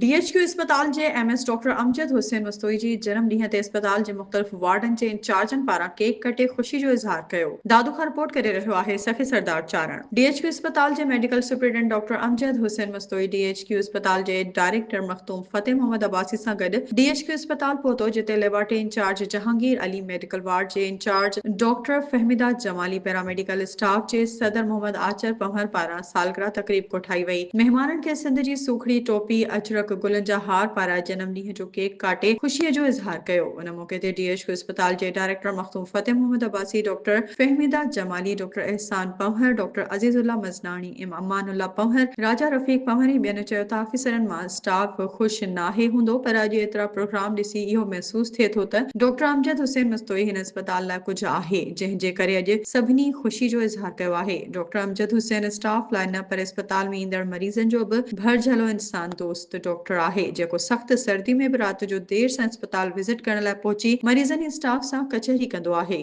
D H Q اسپتال جي M S doctor Amjad Hussain Mastoi جي جنم ڏينهن تي اسپتال جي مختلف وارڊن جي انچارجن پاران ڪيڪ ڪٽي خوشي جو اظهار ڪيو. دادو کان رپورٽ ڪري رهيو آهي سخي سردار چارڻ. ڊي ايڇ ڪيو اسپتال جي medical superintendent doctor Amjad Hussain Mastoi D H Q اسپتال جي ڊائريڪٽر مخدوم فتح محمد عباسي سان گڏ ڊي ايڇ ڪيو اسپتال پهتو جتي laboratory incharge Jahangir Ali medical ward جي incharge doctor Fahmida Jamali paramedical staff جي صدر محمد آچر پنهور پاران سالگرهه تقريب ڪوٺائي وئي. مهمانن کي سنڌ جي سوکڙي ٽوپي، اجرڪ، گلن جا هار پارائي جنم ڏينهن جو ڪيڪ ڪاٽي خوشيء جو اظهار ڪيو. ان موقعي تي ڊي ايڇ ڪيو اسپتال جي director Makhdoom Fateh Muhammad Abbasi, doctor Fahmida Jamali, doctor Ehsan Panhwar, doctor Azizullah Maznani, M Amanullah Panhwar, Raja Rafiq Panhwar ۽ ٻين چيو ته آفيسرن مان اسٽاف خوش ناهي هوندو پر اڄ ايترا پروگرام ڏسي اهو محسوس ٿئي ٿو ته ڊاڪٽر امجد حسين مستوئي هن اسپتال لاء ڪجهه آهي جنهن جي ڪري اڄ سڀني خوشي جو اظهار ڪيو آهي. ڊاڪٽر امجد حسين اسٽاف لاء نه پر اسپتال ۾ ايندڙ مريضن جو به ڀرجهلو انسان دوست ڊاڪٽر آهي جيڪو سخت سردي ۾ به رات جو دير سان اسپتال وزٽ ڪرڻ لاء پهچي مريضن ۽ اسٽاف سان ڪچهري ڪندو آهي.